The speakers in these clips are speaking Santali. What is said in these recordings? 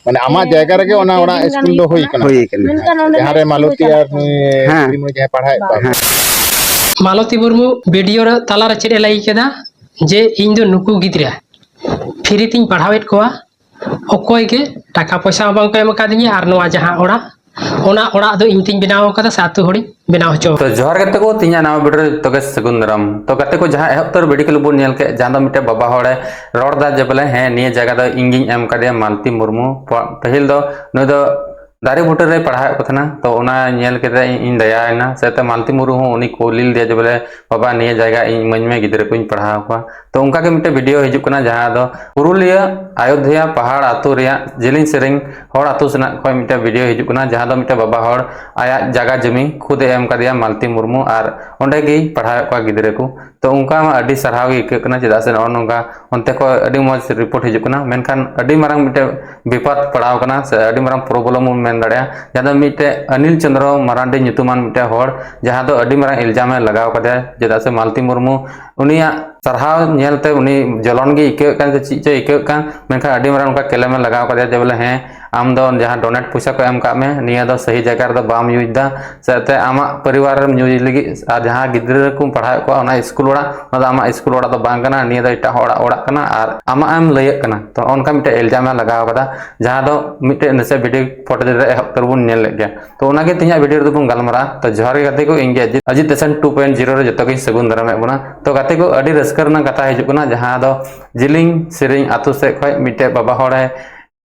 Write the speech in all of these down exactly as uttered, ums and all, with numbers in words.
ᱢᱟᱱᱮ ᱟᱢᱟᱜ ᱡᱟᱭᱜᱟ ᱨᱮᱜᱮ ᱚᱱᱟ ᱚᱲᱟᱜ ᱥᱠᱩᱞ ᱫᱚ ᱦᱩᱭ ᱠᱟᱱᱟ? ᱦᱩᱭ ᱠᱟᱱᱟ᱾ ᱢᱮᱱᱠᱷᱟᱱ ᱚᱸᱰᱮ ᱡᱟᱦᱟᱸ ᱨᱮ ᱢᱟᱞᱚᱛᱤ ᱟᱨ ᱱᱩᱭ ᱦᱮᱸ᱾ ᱯᱨᱤᱢᱚᱭ ᱡᱟᱦᱟᱸᱭ ᱯᱟᱲᱦᱟᱣᱮᱫ ᱠᱚᱣᱟ? ᱦᱮᱸ᱾ ᱢᱟᱞᱚᱛᱤ ᱢᱩᱨᱢᱩ ᱵᱷᱤᱰᱤᱭᱳ ᱨᱮ ᱛᱟᱞᱟᱨᱮ ᱪᱮᱫ ᱮ ᱞᱟᱹᱭ ᱠᱮᱫᱟ ᱡᱮ ᱤᱧ ᱫᱚ ᱱᱩᱠᱩ ᱜᱤᱫᱽᱨᱟᱹ ᱯᱷᱨᱤ ᱛᱤᱧ ᱯᱟᱲᱦᱟᱣᱮᱫ ᱠᱚᱣᱟ, ᱚᱠᱚᱭ ᱜᱮ ᱴᱟᱠᱟ ᱯᱚᱭᱥᱟ ᱦᱚᱸ ᱵᱟᱝ ᱠᱚ ᱮᱢ ᱟᱠᱟᱫᱤᱧᱟ, ᱟᱨ ᱱᱚᱣᱟ ᱡᱟᱦᱟᱸ ᱚᱲᱟᱜ, ᱚᱱᱟ ᱚᱲᱟᱜ ᱫᱚ ᱤᱧ ᱛᱤᱧ ᱵᱮᱱᱟᱣ ᱟᱠᱟᱫᱟ ᱥᱮ ᱟᱹᱛᱩ ᱦᱚᱲᱤᱧ ᱵᱮᱱᱟᱣ ᱦᱚᱪᱚ ᱟᱠᱟᱫᱟ᱾ ᱛᱚ ᱡᱚᱦᱟᱨ ᱜᱟᱛᱮ ᱠᱚ, ᱛᱮᱦᱮᱧᱟᱜ ᱱᱟᱣᱟ ᱵᱷᱤᱰᱤᱭᱳ ᱨᱮ ᱡᱚᱛᱚ ᱜᱮ ᱥᱟᱹᱜᱩᱱ ᱫᱟᱨᱟᱢ᱾ ᱛᱚ ᱜᱟᱛᱮ ᱠᱚ, ᱡᱟᱦᱟᱸ ᱮᱦᱚᱵ ᱩᱛᱟᱹᱨ ᱵᱷᱤᱰᱤᱭᱳ ᱠᱞᱤᱯ ᱵᱚᱱ ᱧᱮᱞ ᱠᱮᱫ, ᱡᱟᱦᱟᱸ ᱫᱚ ᱢᱤᱫᱴᱮᱱ ᱵᱟᱵᱟ ᱦᱚᱲᱮ ᱨᱚᱲ ᱮᱫᱟ ᱡᱮ ᱵᱚᱞᱮ ᱦᱮᱸ, ᱱᱤᱭᱟᱹ ᱡᱟᱭᱜᱟ ᱫᱚ ᱤᱧ ᱜᱤᱧ ᱮᱢ ᱠᱟᱫᱮᱭᱟ ᱢᱟᱞᱛᱤ ᱢᱩᱨᱢᱩ᱾ ᱯᱟ-, ᱯᱟᱹᱦᱤᱞ ᱫᱚ ᱱᱩᱭ ᱫᱚ ᱫᱟᱨᱮ ᱵᱩᱴᱟᱹ ᱨᱮᱭ ᱯᱟᱲᱦᱟᱣᱮᱫ ᱠᱚ ᱛᱟᱦᱮᱱᱟ᱾ ᱛᱚ ᱚᱱᱟ ᱧᱮᱞ ᱠᱟᱛᱮ ᱤᱧ, ᱤᱧ ᱫᱟᱭᱟᱭᱮᱱᱟ᱾ ᱥᱮ ᱛᱮ ᱢᱟᱞᱛᱤ ᱢᱩᱨᱢᱩ ᱦᱚᱸ ᱩᱱᱤ ᱠᱩᱞᱤ ᱞᱮᱫᱮᱭᱟ ᱡᱮ ᱵᱚᱞᱮ, "ᱵᱟᱵᱟ, ᱱᱤᱭᱟᱹ ᱡᱟᱭᱜᱟ ᱤᱧ ᱤᱢᱟᱹᱧ ᱢᱮ, ᱜᱤᱫᱽᱨᱟᱹ ᱠᱚᱧ ᱯᱟᱲᱦᱟᱣ ᱠᱚᱣᱟ᱾" ᱛᱚ ᱚᱱᱠᱟ ᱜᱮ ᱢᱤᱫᱴᱮᱱ ᱵᱷᱤᱰᱤᱭᱳ ᱦᱤᱡᱩᱜ ᱠᱟᱱᱟ, ᱡᱟᱦᱟᱸ ᱫᱚ ᱯᱩᱨᱩᱞᱤᱭᱟᱹ ᱟᱭᱳᱫᱷᱭᱟ ᱯᱟᱦᱟᱲ ᱟᱹᱛᱩ ᱨᱮᱭᱟᱜ ᱡᱤᱞᱤᱧ ᱥᱮᱨᱮᱧ ᱦᱚᱲ ᱟᱹᱛᱩ ᱥᱮᱱᱟᱜ ᱠᱷᱚᱱ ᱢᱤᱫᱴᱮᱱ ᱵᱷᱤᱰᱤᱭᱳ ᱦᱤᱡᱩᱜ ᱠᱟᱱᱟ, ᱡᱟᱦᱟᱸ ᱫᱚ ᱢᱤᱫᱴᱮᱱ ᱵᱟᱵᱟ ᱦᱚᱲ ᱟᱭᱟᱜ ᱡᱟᱭᱜᱟ ᱡᱚᱢᱤ ᱠᱷᱩᱫ ᱮ ᱮᱢ ᱠᱟᱫᱮᱭᱟ ᱢᱟᱞᱛᱤ ᱢᱩᱨᱢᱩ, ᱟᱨ ᱚᱸᱰᱮ ᱜᱮᱭ ᱯᱟᱲᱦᱟᱣᱮᱫ ᱠᱚᱣᱟ ᱜᱤᱫᱽᱨᱟᱹ ᱠᱚ᱾ ᱛᱚ ᱚᱱᱠᱟ ᱢᱟ ᱟᱹᱰᱤ ᱥᱟᱨᱦᱟᱣ ᱜᱮ ᱟᱹᱭᱠᱟᱹᱜ ᱠᱟᱱᱟ, ᱪᱮᱫᱟᱜ ᱥᱮ ᱱᱚᱜᱼᱚ ᱱᱚᱝᱠᱟ ᱚᱱᱛᱮ ᱠᱷᱚᱱ ᱟᱹᱰᱤ ᱢᱚᱡᱽ ᱨᱤᱯᱳᱨᱴ ᱦᱤᱡᱩᱜ ᱠᱟᱱᱟ, ᱢᱮᱱᱠᱷᱟᱱ ᱟᱹᱰᱤ ᱢᱟᱨᱟᱝ ᱢᱤᱫᱴᱮᱱ ᱵᱤᱯᱚᱫ ᱯᱟᱲᱟᱣ ᱠᱟᱱᱟ ᱥᱮ ᱟᱹᱰᱤ ᱢᱟᱨᱟᱝ ᱯᱨᱚᱵᱞᱮᱢ ᱵᱚᱱ ᱢᱮᱱ ᱫᱟᱲᱮᱭᱟᱜᱼᱟ, ᱡᱟᱦᱟᱸ ᱫᱚ ᱢᱤᱫᱴᱮᱱ ᱚᱱᱤᱞ ᱪᱚᱸᱫᱽᱨᱚ ᱢᱟᱨᱟᱱᱰᱤ ᱧᱩᱛᱩᱢᱟᱱ ᱢᱤᱫᱴᱮᱱ ᱦᱚᱲ, ᱡᱟᱦᱟᱸ ᱫᱚ ᱟᱹᱰᱤ ᱢᱟᱨᱟᱝ ᱤᱞᱡᱟᱢ ᱮ ᱞᱟᱜᱟᱣ ᱠᱟᱫᱮᱭᱟ, ᱪᱮᱫᱟᱜ ᱥᱮ ᱢᱟᱞᱛᱤ ᱢᱩᱨᱢᱩ ᱩᱱᱤᱭᱟᱜ ᱥᱟᱨᱦᱟᱣ ᱧᱮᱞᱛᱮ ᱩᱱᱤ ᱡᱚᱞᱚᱱ ᱜᱮ ᱟᱹᱭᱠᱟᱹᱜ ᱠᱟᱱ ᱥᱮ ᱪᱮᱫ ᱪᱚᱭ ᱟᱹᱭᱠᱟᱹᱜ ᱠᱟᱱ, ᱢᱮᱱᱠᱷᱟᱱ ᱟᱹᱰᱤ ᱢᱟᱨᱟᱝ ᱚᱱᱠᱟ ᱠᱞᱮᱢ ᱮ ᱞᱟᱜᱟᱣ ᱠᱟᱫᱮᱭᱟ ᱡᱮ ᱵᱚᱞᱮ ᱦᱮᱸ, ᱟᱢ ᱫᱚ ᱡᱟᱦᱟᱸ ᱰᱚᱱᱮᱴ ᱯᱚᱭᱥᱟ ᱠᱚ ᱮᱢ ᱠᱟᱜ ᱢᱮ, ᱱᱤᱭᱟᱹ ᱫᱚ ᱥᱟᱹᱦᱤ ᱡᱟᱭᱜᱟ ᱨᱮᱫᱚ ᱵᱟᱢ ᱤᱭᱩᱡᱽ ᱫᱟ, ᱥᱮ ᱛᱮ ᱟᱢᱟᱜ ᱯᱚᱨᱤᱵᱟᱨ ᱨᱮᱢ ᱧᱩᱭ ᱞᱟᱹᱜᱤᱫ ᱟᱨ ᱡᱟᱦᱟᱸ ᱜᱤᱫᱽᱨᱟᱹ ᱠᱚᱢ ᱯᱟᱲᱦᱟᱣᱮᱫ ᱠᱚᱣᱟ ᱚᱱᱟ ᱥᱠᱩᱞ ᱚᱲᱟᱜ, ᱚᱱᱟ ᱫᱚ ᱟᱢᱟᱜ ᱥᱠᱩᱞ ᱚᱲᱟᱜ ᱫᱚ ᱵᱟᱝ ᱠᱟᱱᱟ, ᱱᱤᱭᱟᱹ ᱫᱚ ᱮᱴᱟᱜ ᱦᱚᱲᱟᱜ ᱚᱲᱟᱜ ᱠᱟᱱᱟ ᱟᱨ ᱟᱢᱟᱜ ᱮᱢ ᱞᱟᱹᱭᱮᱫ ᱠᱟᱱᱟ᱾ ᱛᱚ ᱚᱱᱠᱟ ᱢᱤᱫᱴᱮᱱ ᱤᱞᱡᱟᱢ ᱮ ᱞᱟᱜᱟᱣ ᱠᱟᱫᱟ, ᱡᱟᱦᱟᱸ ᱫᱚ ᱢᱤᱫᱴᱮᱱ ᱱᱟᱥᱮ ᱵᱷᱤᱰᱤᱭᱳ ᱯᱷᱩᱴᱮᱡᱽ ᱨᱮ ᱮᱦᱚᱵ ᱩᱛᱟᱹᱨ ᱵᱚᱱ ᱧᱮᱞ ᱞᱮᱫ ᱜᱮᱭᱟ᱾ ᱛᱚ ᱚᱱᱟᱜᱮ ᱛᱮᱦᱮᱧᱟᱜ ᱵᱷᱤᱰᱤᱭᱳ ᱨᱮᱫᱚ ᱵᱚᱱ ᱜᱟᱞᱢᱟᱨᱟᱜᱼᱟ᱾ ᱛᱚ ᱡᱚᱦᱟᱨ ᱜᱮ ᱜᱟᱛᱮ ᱠᱚ, ᱤᱧ ᱜᱮ Ajit, Ajit ᱮᱥᱮᱱ two point zero ᱨᱮ ᱡᱚᱛᱚ ᱜᱤᱧ ᱥᱟᱹᱜᱩᱱ ᱫᱟᱨᱟᱢᱮᱫ ᱵᱚᱱᱟ᱾ ᱛᱚ ᱜᱟᱛᱮ ᱠᱚ, ᱟᱹᱰᱤ ᱨᱟᱹᱥᱠᱟᱹ ᱨᱮᱱᱟᱜ ᱠᱟᱛᱷᱟ ᱦᱤᱡᱩᱜ ᱠᱟᱱᱟ, ᱡᱟᱦᱟᱸ ᱫᱚ ᱡᱤᱞᱤᱧ ᱥᱮᱨᱮᱧ ᱟᱛᱳ ᱥᱮᱫ ᱠᱷᱚᱱ ᱢᱤᱫᱴᱮᱡ ᱵᱟᱵᱟ ᱦᱚᱲᱮ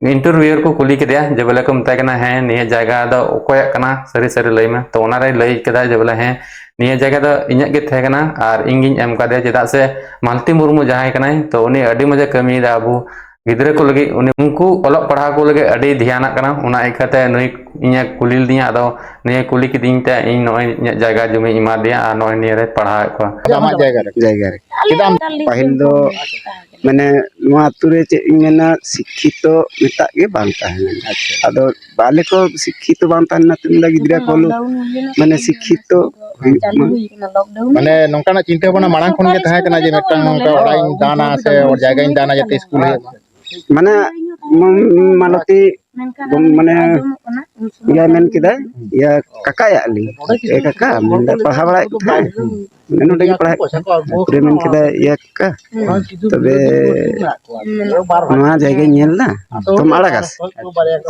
ᱤᱱᱴᱟᱨᱵᱷᱤᱭᱩᱣᱟᱨ ᱠᱚ ᱠᱩᱞᱤ ᱠᱮᱫᱮᱭᱟ ᱡᱮ ᱵᱚᱞᱮ ᱠᱚ ᱢᱮᱛᱟᱭ ᱠᱟᱱᱟ, "ᱦᱮᱸ, ᱱᱤᱭᱟᱹ ᱡᱟᱭᱜᱟ ᱫᱚ ᱚᱠᱚᱭᱟᱜ ᱠᱟᱱᱟ? ᱥᱟᱹᱨᱤ ᱥᱟᱹᱨᱤ ᱞᱟᱹᱭ ᱢᱮ᱾" ᱛᱚ ᱚᱱᱟᱨᱮᱭ ᱞᱟᱹᱭ ᱠᱮᱫᱟ ᱡᱮ ᱵᱚᱞᱮ, "ᱦᱮᱸ, ᱱᱤᱭᱟᱹ ᱡᱟᱭᱜᱟ ᱫᱚ ᱤᱧᱟᱹᱜ ᱜᱮ ᱛᱟᱦᱮᱸ ᱠᱟᱱᱟ ᱟᱨ ᱤᱧ ᱜᱤᱧ ᱮᱢ ᱠᱟᱫᱮᱭᱟ, ᱪᱮᱫᱟᱜ ᱥᱮ ᱢᱟᱞᱛᱤ ᱢᱩᱨᱢᱩ ᱡᱟᱦᱟᱸᱭ ᱠᱟᱱᱟᱭ, ᱛᱚ ᱩᱱᱤ ᱟᱹᱰᱤ ᱢᱚᱡᱽ ᱮ ᱠᱟᱹᱢᱤᱭᱮᱫᱟ ᱟᱵᱚ ᱜᱤᱫᱽᱨᱟᱹ ᱠᱚ ᱞᱟᱹᱜᱤᱫ, ᱩᱱᱤ, ᱩᱱᱠᱩ ᱚᱞᱚᱜ ᱯᱟᱲᱦᱟᱣ ᱠᱚ ᱞᱟᱹᱜᱤᱫ ᱟᱹᱰᱤ ᱫᱷᱮᱭᱟᱱᱟᱜ ᱠᱟᱱᱟ, ᱚᱱᱟ ᱤᱭᱠᱟᱹᱛᱮ ᱱᱩᱭ ᱤᱧᱮ ᱠᱩᱞᱤ ᱞᱤᱫᱤᱧᱟ, ᱟᱫᱚ ᱱᱩᱭᱮ ᱠᱩᱞᱤ ᱠᱤᱫᱤᱧ ᱛᱮ ᱤᱧ ᱱᱚᱜᱼᱚᱭ ᱤᱧᱟᱹᱜ ᱡᱟᱭᱜᱟ ᱡᱚᱢᱤᱧ ᱮᱢᱟ ᱫᱮᱭᱟ ᱟᱨ ᱱᱚᱜᱼᱚᱭ ᱱᱤᱭᱟᱹ ᱨᱮ ᱯᱟᱲᱦᱟᱣᱮᱫ ᱠᱚᱣᱟ᱾" ᱟᱫᱚ ᱟᱢᱟᱜ ᱡᱟᱭᱜᱟ ᱨᱮ? ᱡᱟᱭᱜᱟ ᱨᱮ᱾ ᱪᱮᱫᱟᱜ ᱮᱢ ᱯᱟᱹᱦᱤᱞ ᱫᱚ ᱢᱟᱱᱮ ᱱᱚᱣᱟ ᱟᱹᱛᱩ ᱨᱮ ᱪᱮᱫ ᱤᱧ ᱢᱮᱱᱟ, ᱥᱤᱠᱠᱷᱤᱛᱚ ᱢᱮᱛᱟᱜ ᱜᱮ ᱵᱟᱝ ᱛᱟᱦᱮᱸ ᱞᱮᱱᱟ᱾ ᱟᱪᱪᱷᱟ᱾ ᱟᱫᱚ ᱟᱞᱮ ᱠᱚ ᱥᱤᱠᱠᱷᱤᱛᱚ ᱵᱟᱝ ᱛᱟᱦᱮᱸ ᱞᱮᱱᱟ, ᱛᱮᱢᱱᱟ ᱜᱤᱫᱽᱨᱟᱹ ᱠᱚ ᱦᱚᱸ ᱢᱟᱱᱮ ᱥᱤᱠᱠᱷᱤᱛᱚ ᱦᱩᱭᱩᱜ ᱢᱟ᱾ ᱢᱟᱱᱮ ᱱᱚᱝᱠᱟᱱᱟᱜ ᱪᱤᱱᱛᱟᱹ ᱵᱷᱟᱵᱽᱱᱟ ᱢᱟᱲᱟᱝ ᱠᱷᱚᱱ ᱜᱮ ᱛᱟᱦᱮᱸ ᱠᱟᱱᱟ ᱡᱮ ᱢᱤᱫᱴᱟᱝ ᱱᱚᱝᱠᱟ ᱚᱲᱟᱜ ᱤᱧ ᱫᱟᱱᱟ ᱥᱮ ᱡᱟᱭᱜᱟᱧ ᱫᱟᱱᱟ ᱡᱟᱛᱮ ᱥᱠᱩᱞ ᱦᱩᱭᱩᱜ ᱢᱟ? ᱢᱟᱱᱮ ᱢᱟᱞᱚᱛᱤ ᱢᱟᱱᱮ ᱤᱭᱟᱹ ᱢᱮᱱ ᱠᱮᱫᱟᱭ, ᱤᱭᱟᱹ ᱠᱟᱠᱟᱭᱟᱜ ᱞᱤᱧ, ᱮ ᱠᱟᱠᱟ, ᱢᱮᱱᱫᱟ ᱯᱟᱲᱦᱟᱣ ᱵᱟᱲᱟᱭᱮᱫ ᱠᱚ ᱛᱟᱦᱮᱸᱫ, ᱱᱚᱰᱮ ᱜᱮ ᱯᱟᱲᱦᱟᱜ ᱠᱟᱱᱟ᱾ ᱢᱮᱱ ᱠᱮᱫᱟᱭ, ᱤᱭᱟᱹ ᱠᱟᱠᱟ, ᱛᱚᱵᱮ ᱱᱚᱣᱟ ᱡᱟᱭᱜᱟᱧ ᱧᱮᱞ ᱮᱫᱟ, ᱛᱚᱢ ᱟᱲᱟᱜᱟ ᱥᱮ?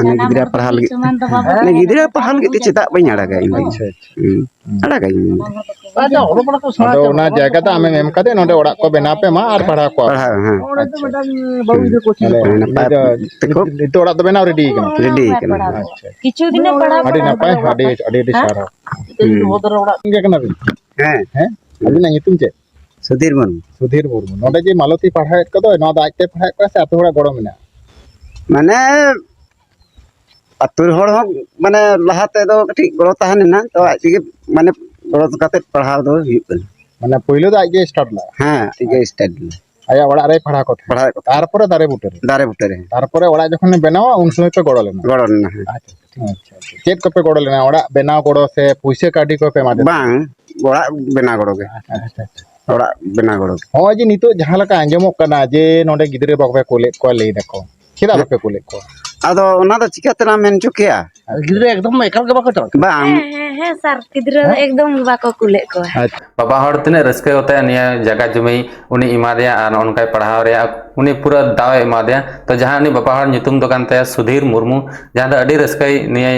ᱢᱟᱱᱮ ᱜᱤᱫᱽᱨᱟᱹ ᱯᱟᱲᱦᱟᱣ ᱞᱟᱹᱜᱤᱫ, ᱢᱟᱱᱮ ᱜᱤᱫᱽᱨᱟᱹ ᱯᱟᱲᱦᱟᱣ ᱞᱟᱹᱜᱤᱫ ᱛᱮ ᱪᱮᱫᱟᱜ ᱵᱟᱹᱧ ᱟᱲᱟᱜᱟ ᱤᱧ ᱫᱚ? ᱟᱪᱪᱷᱟ, ᱟᱪᱪᱷᱟ᱾ ᱦᱩᱸ᱾ ᱟᱲᱟᱜᱟᱹᱧ ᱢᱮᱱᱫᱟ᱾ ᱟᱫᱚ ᱚᱱᱟ ᱡᱟᱭᱜᱟ ᱫᱚ ᱟᱢᱮᱢ ᱮᱢ ᱠᱟᱛᱮ ᱱᱚᱰᱮ ᱚᱲᱟᱜ ᱠᱚ ᱵᱮᱱᱟᱣ ᱯᱮ ᱢᱟ ᱟᱨ ᱯᱟᱲᱦᱟᱣ ᱠᱚᱣᱟ ᱯᱮ᱾ ᱯᱟᱲᱦᱟᱣ, ᱦᱮᱸ᱾ ᱟᱪᱪᱷᱟ᱾ ᱢᱟᱱᱮ ᱱᱟᱯᱟᱭ ᱛᱮᱠᱚ ᱱᱤᱛᱚᱜ ᱚᱲᱟᱜ ᱫᱚ ᱵᱮᱱᱟᱣ ᱨᱮᱰᱤ ᱠᱟᱱᱟ? ᱨᱮᱰᱤ ᱠᱟᱱᱟ᱾ ᱟᱪᱪᱷᱟ᱾ ᱠᱤᱪᱷᱩ ᱫᱤᱱᱮ ᱯᱟᱲᱦᱟᱣ ᱟᱹᱰᱤ ᱵᱟᱲᱟ ᱱᱟᱯᱟᱭ, ᱠᱚᱣᱟ᱾ ᱟᱹᱰᱤ, ᱟᱹᱰᱤ, ᱟᱹᱰᱤ ᱦᱮᱸ? ᱥᱟᱨᱦᱟᱣ᱾ ᱦᱩᱸ᱾ ᱜᱮ ᱠᱟᱱᱟ ᱵᱤᱱ? ᱦᱮᱸ᱾ ᱦᱮᱸ? ᱟᱹᱵᱤᱱᱟᱜ ᱧᱩᱛᱩᱢ ᱪᱮᱫ? ᱥᱩᱫᱷᱤᱨ ᱢᱩᱨᱢᱩ᱾ ᱥᱩᱫᱷᱤᱨ ᱢᱩᱨᱢᱩ᱾ ᱱᱚᱰᱮ ᱡᱮ ᱢᱟᱞᱚᱛᱤ ᱯᱟᱲᱦᱟᱣᱮᱫ ᱠᱚᱫᱚ, ᱱᱚᱣᱟ ᱫᱚ ᱟᱡᱛᱮ ᱯᱟᱲᱦᱟᱣᱮᱫ ᱠᱚᱣᱟ ᱥᱮ ᱟᱛᱳ ᱦᱚᱲᱟᱜ ᱜᱚᱲᱚ ᱢᱮᱱᱟᱜᱼᱟ? ᱢᱟᱱᱮ ᱟᱹᱛᱩ ᱦᱚᱲ ᱦᱚᱸ, ᱢᱟᱱᱮ ᱞᱟᱦᱟ ᱛᱮᱫᱚ ᱠᱟᱹᱴᱤᱡ ᱜᱚᱲᱚ ᱛᱟᱦᱮᱸ ᱞᱮᱱᱟ, ᱛᱚ ᱟᱡ ᱛᱮᱜᱮ ᱢᱟᱱᱮ ᱜᱚᱲᱚ ᱠᱟᱛᱮ ᱯᱟᱲᱦᱟᱣ ᱫᱚ ᱦᱩᱭᱩᱜ ᱠᱟᱱᱟ᱾ ᱢᱟᱱᱮ ᱯᱳᱭᱞᱳ ᱫᱚ ᱟᱡ ᱜᱮ start ᱞᱮᱫᱟ? ᱦᱮᱸ, ᱟᱡ ᱜᱮ start ᱞᱮᱫᱟ᱾ ᱟᱭᱟᱜ ᱚᱲᱟᱜ ᱨᱮᱭ ᱯᱟᱲᱦᱟᱣ ᱠᱚ ᱛᱟᱦᱮᱸᱫ? ᱯᱟᱲᱦᱟᱣᱮᱫ ᱠᱚ ᱛᱟᱦᱮᱸᱫ᱾ ᱛᱟᱨᱯᱚᱨᱮ ᱫᱟᱨᱮ ᱵᱩᱴᱟᱹ ᱨᱮ? ᱫᱟᱨᱮ ᱵᱩᱴᱟᱹ ᱨᱮ᱾ ᱛᱟᱨᱯᱚᱨᱮ ᱚᱲᱟᱜ ᱡᱚᱠᱷᱚᱱᱮ ᱵᱮᱱᱟᱣᱟ, ᱩᱱ ᱥᱚᱢᱚᱭ ᱯᱮ ᱜᱚᱲᱚ ᱞᱮᱱᱟ? ᱜᱚᱲᱚ ᱞᱮᱱᱟ, ᱦᱮᱸ᱾ ᱟᱪᱪᱷᱟ, ᱟᱪᱪᱷᱟ᱾ ᱪᱮᱫ ᱠᱚᱯᱮ ᱜᱚᱲᱚ ᱞᱮᱱᱟ? ᱚᱲᱟᱜ ᱵᱮᱱᱟᱣ ᱜᱚᱲᱚ ᱥᱮ ᱯᱩᱭᱥᱟᱹ ᱠᱟᱹᱣᱰᱤ ᱠᱚᱯᱮ ᱮᱢᱟ ᱫᱮ ᱛᱟᱦᱮᱸᱫ? ᱵᱟᱝ, ᱚᱲᱟᱜ ᱵᱮᱱᱟᱣ ᱜᱚᱲᱚ ᱜᱮ᱾ ᱟᱪᱪᱷᱟ, ᱟᱪᱪᱷᱟ᱾ ᱚᱲᱟᱜ ᱵᱮᱱᱟᱣ ᱜᱚᱲᱚ ᱜᱮ᱾ ᱦᱚᱸᱜᱼᱚᱭ ᱡᱮ ᱱᱤᱛᱚᱜ ᱡᱟᱦᱟᱸ ᱞᱮᱠᱟ ᱟᱸᱡᱚᱢᱚᱜ ᱠᱟᱱᱟ ᱡᱮ ᱱᱚᱰᱮ ᱜᱤᱫᱽᱨᱟᱹ ᱵᱟᱯᱮ ᱠᱳᱞᱮᱫ ᱠᱚᱣᱟ, ᱞᱟᱹᱭ ᱫᱟᱠᱚ, ᱪᱮᱫᱟᱜ ᱦᱮᱸ? ᱵᱟᱯᱮ ᱠᱳᱞᱮᱫ ᱠᱚᱣᱟ? ᱟᱫᱚ ᱚᱱᱟ ᱫᱚ ᱪᱤᱠᱟᱹ ᱛᱮᱞᱟᱝ ᱢᱮᱱ ᱦᱚᱪᱚ ᱠᱮᱭᱟ? ᱜᱤᱫᱽᱨᱟᱹ ᱮᱠᱫᱚᱢ ᱮᱠᱟᱞ ᱜᱮ ᱵᱟᱠᱚ ᱪᱟᱞᱟᱜ ᱠᱟᱱᱟ᱾ ᱵᱟᱝ᱾ ᱦᱮᱸ, ᱦᱮᱸ, ᱦᱮᱸ, ᱥᱟᱨ, ᱜᱤᱫᱽᱨᱟᱹ ᱦᱮᱸ? ᱮᱠᱫᱚᱢ ᱜᱮ ᱵᱟᱠᱚ ᱠᱩᱞᱮᱫ ᱠᱚᱣᱟ᱾ ᱟᱪᱪᱷᱟ᱾ ᱵᱟᱵᱟ ᱦᱚᱲ ᱛᱤᱱᱟᱹᱜ ᱨᱟᱹᱥᱠᱟᱹ ᱠᱟᱛᱮ ᱱᱤᱭᱟᱹ ᱡᱟᱭᱜᱟ ᱡᱩᱢᱤ ᱩᱱᱤ ᱮᱢᱟ ᱫᱮᱭᱟ ᱟᱨ ᱱᱚᱜᱼᱚ ᱱᱚᱝᱠᱟᱭ ᱯᱟᱲᱦᱟᱣ ᱨᱮᱭᱟᱜ ᱩᱱᱤ ᱯᱩᱨᱟᱹ ᱫᱟᱣ ᱮ ᱮᱢᱟ ᱫᱮᱭᱟ᱾ ᱛᱚ ᱡᱟᱦᱟᱸ ᱩᱱᱤ ᱵᱟᱵᱟ ᱦᱚᱲ ᱧᱩᱛᱩᱢ ᱫᱚ ᱠᱟᱱ ᱛᱟᱭᱟ ᱥᱩᱫᱷᱤᱨ ᱢᱩᱨᱢᱩ, ᱡᱟᱦᱟᱸ ᱫᱚ ᱟᱹᱰᱤ ᱨᱟᱹᱥᱠᱟᱹᱭ ᱱᱤᱭᱟᱹ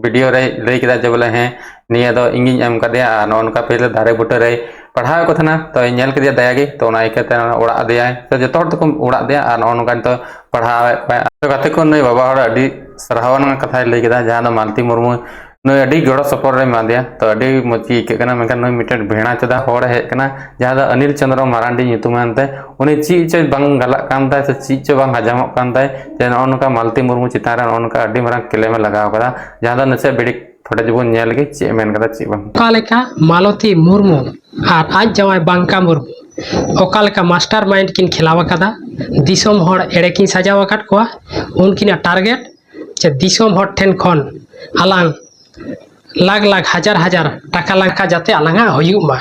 video ᱨᱮᱭ ᱞᱟᱹᱭ ᱠᱮᱫᱟ ᱡᱮ ᱵᱚᱞᱮ ᱦᱮᱸ, ᱱᱤᱭᱟᱹ ᱫᱚ ᱤᱧ ᱜᱤᱧ ᱮᱢ ᱠᱟᱫᱮᱭᱟ ᱟᱨ ᱱᱚᱜᱼᱚ ᱱᱚᱝᱠᱟ ᱯᱳᱭᱞᱳ ᱫᱟᱨᱮ ᱵᱩᱴᱟᱹ ᱨᱮᱭ ᱯᱟᱲᱦᱟᱣᱮᱫ ᱠᱚ ᱛᱟᱦᱮᱱᱟ᱾ ᱛᱚ ᱧᱮᱞ ᱠᱮᱫᱮᱭᱟ ᱫᱟᱭᱟ ᱜᱮ, ᱛᱚ ᱚᱱᱟ ᱤᱭᱠᱟᱹᱛᱮ ᱚᱲᱟᱜ ᱟᱫᱮᱭᱟᱭ᱾ ᱛᱚ ᱡᱚᱛᱚ ᱦᱚᱲ ᱛᱮᱠᱚ ᱚᱲᱟᱜ ᱟᱫᱮᱭᱟ ᱟᱨ ᱱᱚᱜᱼᱚ ᱱᱚᱝᱠᱟ ᱱᱤᱛᱚᱜ ᱯᱟᱲᱦᱟᱣᱮᱫ ᱠᱚᱣᱟᱭ᱾ ᱛᱚ ᱜᱟᱛᱮ ᱠᱚ, ᱱᱩᱭ ᱵᱟᱵᱟ ᱦᱚᱲ ᱟᱹᱰᱤ ᱥᱟᱨᱦᱟᱣ ᱟᱱᱟᱜ ᱠᱟᱛᱷᱟᱭ ᱞᱟᱹᱭ ᱠᱮᱫᱟ, ᱡᱟᱦᱟᱸ ᱫᱚ ᱢᱟᱞᱛᱤ ᱢᱩᱨᱢᱩ ᱱᱩᱭ ᱟᱹᱰᱤ ᱜᱚᱲᱚ ᱥᱚᱯᱚᱦᱚᱫ ᱨᱮ ᱮᱢᱟ ᱫᱮᱭᱟ᱾ ᱛᱚ ᱟᱹᱰᱤ ᱢᱚᱡᱽ ᱜᱮ ᱟᱹᱭᱠᱟᱹᱜ ᱠᱟᱱᱟ᱾ ᱢᱮᱱᱠᱷᱟᱱ ᱱᱩᱭ ᱢᱤᱫᱴᱮᱱ ᱵᱷᱮᱲᱟ ᱪᱚᱫᱟ ᱦᱚᱲᱮ ᱦᱮᱡ ᱠᱟᱱᱟ, ᱡᱟᱦᱟᱸ ᱫᱚ ᱚᱱᱤᱞ ᱪᱚᱸᱫᱽᱨᱚ ᱢᱟᱨᱟᱱᱰᱤ ᱧᱩᱛᱩᱢᱟᱱ ᱛᱮ, ᱩᱱᱤ ᱪᱮᱫ ᱪᱚ ᱵᱟᱝ ᱜᱟᱞᱟᱜ ᱠᱟᱱ ᱛᱟᱭ ᱥᱮ ᱪᱮᱫ ᱪᱚ ᱵᱟᱝ ᱦᱟᱡᱟᱢᱚᱜ ᱠᱟᱱ ᱛᱟᱭ, ᱡᱮ ᱱᱚᱜᱼᱚ ᱱᱚᱝᱠᱟ ᱢᱟᱞᱛᱤ ᱢᱩᱨᱢᱩ ᱪᱮᱛᱟᱱ ᱨᱮ ᱱᱚᱜᱼᱚ ᱱᱚᱝᱠᱟ ᱟᱹᱰᱤ ᱢᱟᱨᱟᱝ claim ᱮ ᱞᱟᱜᱟᱣ ᱠᱟᱫᱟ, ᱡᱟᱦᱟᱸ ᱫᱚ ᱱᱟᱥᱮ ᱵᱤᱰᱤ footage ᱵᱚᱱ ᱧᱮᱞ ᱞᱮᱜᱮ ᱪᱮᱫ ᱮ ᱢᱮᱱ ᱠᱟᱫᱟ ᱪᱮᱫ ᱵᱟᱝ᱾ ᱚᱠᱟ ᱞᱮᱠᱟ ᱢᱟᱞᱚᱛᱤ ᱢᱩᱨᱢᱩ ᱟᱨ ᱟᱡ ᱡᱟᱶᱟᱭ ᱵᱟᱝᱠᱟ ᱢᱩᱨᱢᱩ ᱚᱠᱟ ᱞᱮᱠᱟ master mind ᱠᱤᱱ ᱠᱷᱮᱞᱟᱣ ᱟᱠᱟᱫᱟ, ᱫᱤᱥᱚᱢ ᱦᱚᱲ ᱮᱲᱮ ᱠᱤᱱ ᱥᱟᱡᱟᱣ ᱟᱠᱟᱫ ᱠᱚᱣᱟ, ᱩᱱᱠᱤᱱᱟᱜ target ᱪᱮ ᱫᱤᱥᱚᱢ ᱦᱚᱲ ᱴᱷᱮᱱ ᱠᱷᱚᱱ ᱟᱞᱟᱝ ᱞᱟᱠᱷ ᱞᱟᱠᱷ ᱦᱟᱡᱟᱨ ᱦᱟᱡᱟᱨ ᱴᱟᱠᱟ ᱞᱟᱝᱠᱟ ᱡᱟᱛᱮ ᱟᱞᱟᱝᱟᱜ ᱦᱩᱭᱩᱜ ᱢᱟ᱾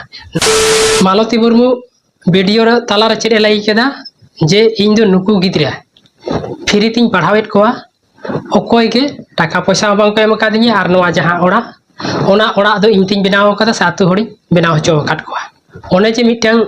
ᱢᱟᱞᱚᱛᱤ ᱢᱩᱨᱢᱩ video ᱨᱮ ᱛᱟᱞᱟᱨᱮ ᱪᱮᱫ ᱮ ᱞᱟᱹᱭ ᱠᱮᱫᱟ ᱡᱮ ᱤᱧ ᱫᱚ ᱱᱩᱠᱩ ᱜᱤᱫᱽᱨᱟᱹ ᱯᱷᱨᱤ ᱛᱤᱧ ᱯᱟᱲᱦᱟᱣᱮᱫ ᱠᱚᱣᱟ᱾ ᱚᱠᱚᱭ ᱜᱮ ᱴᱟᱠᱟ ᱯᱚᱭᱥᱟ ᱦᱚᱸ ᱵᱟᱝ ᱠᱚ ᱮᱢ ᱟᱠᱟᱫᱤᱧᱟ᱾ ᱟᱨ ᱱᱚᱣᱟ ᱡᱟᱦᱟᱸ ᱚᱲᱟᱜ, ᱚᱱᱟ ᱚᱲᱟᱜ ᱫᱚ ᱤᱧ ᱛᱤᱧ ᱵᱮᱱᱟᱣ ᱟᱠᱟᱫᱟ ᱥᱮ ᱟᱹᱛᱩ ᱦᱚᱲᱤᱧ ᱵᱮᱱᱟᱣ ᱦᱚᱪᱚ ᱟᱠᱟᱫ ᱠᱚᱣᱟ᱾ ᱚᱱᱮ ᱡᱮ ᱢᱤᱫᱴᱟᱝ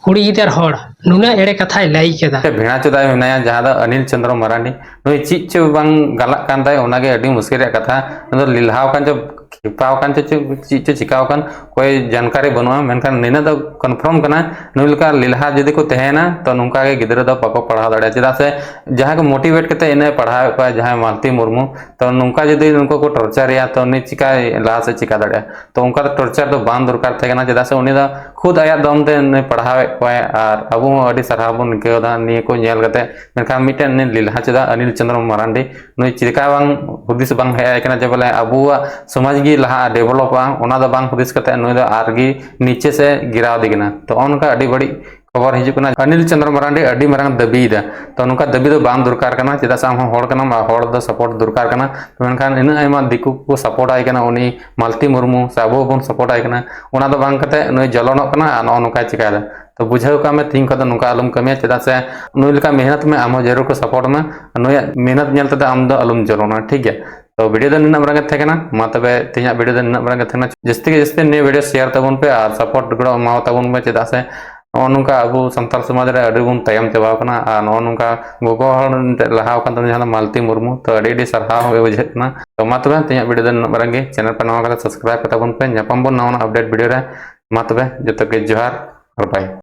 ᱠᱩᱲᱤ ᱜᱤᱫᱟᱹᱨ ᱦᱚᱲ ᱱᱩᱱᱟᱹᱜ ᱮᱲᱮ ᱠᱟᱛᱷᱟᱭ ᱞᱟᱹᱭ ᱠᱮᱫᱟ᱾ ᱵᱷᱮᱲᱟ ᱪᱚᱫᱟᱭ ᱢᱮᱱᱟᱭᱟ, ᱡᱟᱦᱟᱸ ᱫᱚ ᱚᱱᱤᱞ ᱪᱚᱸᱫᱽᱨᱚ ᱢᱟᱨᱟᱱᱰᱤ᱾ ᱱᱩᱭ ᱪᱮᱫ ᱪᱚ ᱵᱟᱝ ᱜᱟᱞᱟᱜ ᱠᱟᱱ ᱛᱟᱭ, ᱚᱱᱟᱜᱮ ᱟᱹᱰᱤ ᱢᱩᱥᱠᱤᱞ ᱨᱮᱭᱟᱜ ᱠᱟᱛᱷᱟ᱾ ᱱᱩᱭ ᱫᱚ ᱞᱮᱞᱦᱟᱣ ᱠᱟᱱ ᱪᱚ, ᱠᱷᱮᱯᱟᱣ ᱠᱟᱱ ᱪᱚ, ᱪᱮᱫ ᱪᱚ ᱪᱤᱠᱟᱣ ᱠᱟᱱ, ᱚᱠᱚᱭ ᱡᱟᱱᱠᱟᱨᱤ ᱵᱟᱹᱱᱩᱜᱼᱟ᱾ ᱢᱮᱱᱠᱷᱟᱱ ᱱᱤᱱᱟᱹᱜ ᱫᱚ ᱠᱚᱱᱯᱷᱟᱨᱢ ᱠᱟᱱᱟ, ᱱᱩᱭ ᱞᱮᱠᱟ ᱞᱮᱞᱦᱟ ᱡᱩᱫᱤ ᱠᱚ ᱛᱟᱦᱮᱸᱭᱮᱱᱟ, ᱛᱚ ᱱᱚᱝᱠᱟ ᱜᱮ ᱜᱤᱫᱽᱨᱟᱹ ᱫᱚ ᱵᱟᱠᱚ ᱯᱟᱲᱦᱟᱣ ᱫᱟᱲᱮᱭᱟᱜᱼᱟ᱾ ᱪᱮᱫᱟᱜ ᱥᱮ ᱡᱟᱦᱟᱸᱭ ᱠᱚ ᱢᱳᱴᱤᱵᱷᱮᱴ ᱠᱟᱛᱮ ᱤᱱᱟᱹᱭ ᱯᱟᱲᱦᱟᱣᱮᱫ ᱠᱚᱣᱟ, ᱡᱟᱦᱟᱸᱭ ᱢᱟᱞᱛᱤ ᱢᱩᱨᱢᱩ, ᱛᱚ ᱱᱚᱝᱠᱟ ᱡᱩᱫᱤ ᱱᱩᱠᱩ ᱠᱚ ᱴᱚᱨᱪᱟᱨᱮᱭᱟ, ᱛᱚ ᱩᱱᱤ ᱪᱤᱠᱟᱭ ᱞᱟᱦᱟ ᱥᱮᱫ ᱪᱤᱠᱟ ᱫᱟᱲᱮᱭᱟᱜᱼᱟ? ᱛᱚ ᱚᱱᱠᱟ ᱫᱚ ᱴᱚᱨᱪᱟᱨ ᱫᱚ ᱵᱟᱝ ᱫᱚᱨᱠᱟᱨ ᱛᱟᱦᱮᱸ ᱠᱟᱱᱟ, ᱪᱮᱫᱟᱜ ᱥᱮ ᱩᱱᱤ ᱫᱚ ᱠᱷᱩᱫ ᱟᱭᱟᱜ ᱫᱚᱢ ᱛᱮ ᱱᱩᱭ ᱯᱟᱲᱦᱟᱣᱮᱫ ᱠᱚᱣᱟᱭ᱾ ᱟᱨ ᱟᱵᱚ ᱦᱚᱸ ᱟᱹᱰᱤ ᱥᱟᱨᱦᱟᱣ ᱵᱚᱱ ᱟᱹᱭᱠᱟᱹᱣ ᱮᱫᱟ ᱱᱤᱭᱟᱹ ᱠᱚ ᱧᱮᱞ ᱠᱟᱛᱮ᱾ ᱢᱮᱱᱠᱷᱟᱱ ᱢᱤᱫᱴᱮᱱ ᱩᱱᱤ ᱞᱮᱞᱦᱟ ᱪᱮᱫᱟᱜ ᱚᱱᱤᱞ ᱪᱚᱸᱫᱽᱨᱚ ᱢᱟᱨᱟᱱᱰᱤ, ᱱᱩᱭ ᱪᱮᱫ ᱞᱮᱠᱟ ᱵᱟᱝ ᱦᱩᱫᱤᱥ ᱵᱟᱝ ᱦᱮᱡ ᱟᱭ ᱠᱟᱱᱟ ᱡᱮ ᱵᱚᱞᱮ ᱟᱵᱚᱣᱟᱜ ᱥᱚᱢᱟᱡᱽ ᱜᱮ ᱞᱟᱦᱟ ᱰᱮᱵᱷᱞᱚᱯᱚᱜᱼᱟ, ᱚᱱᱟ ᱫᱚ ᱵᱟᱝ ᱦᱩᱫᱤᱥ ᱠᱟᱛᱮ ᱱᱩᱭ ᱫᱚ ᱟᱨᱜᱮ ᱱᱤᱪᱮ ᱥᱮ ᱜᱤᱨᱟᱣ ᱫᱮ ᱠᱟᱱᱟ᱾ ᱛᱚ ᱱᱚᱜᱼᱚ ᱱᱚᱝᱠᱟ ᱟᱹᱰᱤ ᱵᱟᱹᱲᱤᱡ ᱠᱷᱚᱵᱚᱨ ᱦᱤᱡᱩᱜ ᱠᱟᱱᱟ᱾ ᱚᱱᱤᱞ ᱪᱚᱸᱫᱽᱨᱚ ᱢᱟᱨᱟᱱᱰᱤ ᱟᱹᱰᱤ ᱢᱟᱨᱟᱝ ᱫᱟᱹᱵᱤᱭᱮᱫᱟ᱾ ᱛᱚ ᱱᱚᱝᱠᱟ ᱫᱟᱹᱵᱤ ᱫᱚ ᱵᱟᱝ ᱫᱚᱨᱠᱟᱨ ᱠᱟᱱᱟ, ᱪᱮᱫᱟᱜ ᱥᱮ ᱟᱢ ᱦᱚᱸ ᱦᱚᱲ ᱠᱟᱱᱟᱢ ᱟᱨ ᱦᱚᱲ ᱫᱚ ᱥᱟᱯᱳᱨᱴ ᱫᱚᱨᱠᱟᱨ ᱠᱟᱱᱟ᱾ ᱢᱮᱱᱠᱷᱟᱱ ᱤᱱᱟᱹᱜ ᱟᱭᱢᱟ ᱫᱤᱠᱩ ᱠᱚ ᱥᱟᱯᱳᱨᱴ ᱟᱭ ᱠᱟᱱᱟ ᱩᱱᱤ ᱢᱟᱞᱛᱤ ᱢᱩᱨᱢᱩ, ᱥᱮ ᱟᱵᱚ ᱦᱚᱸᱵᱚᱱ ᱥᱟᱯᱳᱨᱴ ᱟᱭ ᱠᱟᱱᱟ, ᱚᱱᱟ ᱫᱚ ᱵᱟᱝ ᱠᱟᱛᱮ ᱱᱩᱭ ᱡᱚᱞᱚᱱᱚᱜ ᱠᱟᱱᱟ ᱟᱨ ᱱᱚᱜᱼᱚ ᱱᱚᱝᱠᱟᱭ ᱪᱤᱠᱟᱭᱮᱫᱟ᱾ ᱛᱚ ᱵᱩᱡᱷᱟᱹᱣ ᱠᱟᱜ ᱢᱮ, ᱛᱤᱦᱤᱧ ᱠᱷᱚᱱ ᱫᱚ ᱱᱚᱝᱠᱟ ᱟᱞᱚᱢ ᱠᱟᱹᱢᱤᱭᱟ, ᱪᱮᱫᱟᱜ ᱥᱮ ᱱᱩᱭ ᱞᱮᱠᱟ ᱢᱮᱦᱱᱚᱛ ᱢᱮ, ᱟᱢ ᱦᱚᱸ ᱡᱟᱹᱨᱩᱲ ᱠᱚ ᱥᱟᱯᱳᱨᱴ ᱢᱮ, ᱱᱩᱭᱟᱜ ᱢᱮᱦᱱᱚᱛ ᱧᱮᱞ ᱛᱮᱫᱚ ᱟᱢ ᱫᱚ ᱟᱞᱚᱢ ᱡᱚᱞᱚᱱᱟ, ᱴᱷᱤᱠ ᱜᱮᱭᱟ? ᱛᱚ ᱵᱷᱤᱰᱤᱭᱳ ᱫᱚ ᱱᱤᱱᱟᱹᱜ ᱢᱟᱨᱟᱝ ᱜᱮ ᱛᱟᱦᱮᱸ ᱠᱟᱱᱟ᱾ ᱢᱟ ᱛᱚᱵᱮ ᱛᱮᱦᱮᱧᱟᱜ ᱵᱷᱤᱰᱤᱭᱳ ᱫᱚ ᱱᱤᱱᱟᱹᱜ ᱢᱟᱨᱟᱝ ᱜᱮ ᱛᱟᱦᱮᱸ ᱠᱟᱱᱟ᱾ ᱡᱟᱹᱥᱛᱤ ᱜᱮ ᱡᱟᱹᱥᱛᱤ ᱱᱤᱭᱟᱹ ᱵᱷᱤᱰᱤᱭᱳ ᱥᱮᱭᱟᱨ ᱛᱟᱵᱚᱱ ᱯᱮ ᱟᱨ ᱥᱟᱯᱳᱨᱴ ᱜᱚᱲᱚ ᱮᱢᱟᱣ ᱛᱟᱵᱚᱱ ᱯᱮ, ᱪᱮᱫᱟᱜ ᱥᱮ ᱱᱚᱜᱼᱚ ᱱᱚᱝᱠᱟ ᱟᱵᱚ ᱥᱟᱱᱛᱟᱲ ᱥᱚᱢᱟᱡᱽ ᱨᱮ ᱟᱹᱰᱤ ᱵᱚᱱ ᱛᱟᱭᱚᱢ ᱪᱟᱵᱟᱣ ᱠᱟᱱᱟ᱾ ᱟᱨ ᱱᱚᱜᱼᱚ ᱱᱚᱝᱠᱟ ᱜᱚᱜᱚ ᱦᱚᱲ ᱢᱤᱫᱴᱮᱡ ᱞᱟᱦᱟᱣ ᱠᱟᱱ ᱛᱟᱵᱚᱱᱟ, ᱡᱟᱦᱟᱸ ᱫᱚ ᱢᱟᱞᱛᱤ ᱢᱩᱨᱢᱩ, ᱛᱚ ᱟᱹᱰᱤ ᱟᱹᱰᱤ ᱥᱟᱨᱦᱟᱣ ᱜᱮ ᱵᱩᱡᱷᱟᱹᱜ ᱠᱟᱱᱟ᱾ ᱛᱚ ᱢᱟ ᱛᱚᱵᱮ ᱛᱮᱦᱮᱧᱟᱜ ᱵᱷᱤᱰᱤᱭᱳ ᱫᱚ ᱱᱤᱱᱟᱹᱜ ᱢᱟᱨᱟᱝ ᱜᱮ᱾ ᱪᱮᱱᱮᱞ ᱯᱮ ᱱᱟᱣᱟ ᱠᱟᱱᱟ, ᱥᱟᱵᱥᱠᱨᱟᱭᱤᱵ ᱠᱟᱛᱟ ᱵᱚᱱ ᱯᱮ᱾ ᱧᱟᱯᱟᱢ ᱵᱚᱱ ᱱᱟᱣᱟᱱᱟᱜ ᱟᱯᱰᱮᱴ ᱵᱷᱤᱰᱤᱭᱳ ᱨᱮ᱾ ᱢᱟ ᱛᱚᱵᱮ ᱡᱚᱛᱚ ᱜᱮ ᱡᱚᱦᱟᱨ ᱟᱨ ᱵᱟᱭ᱾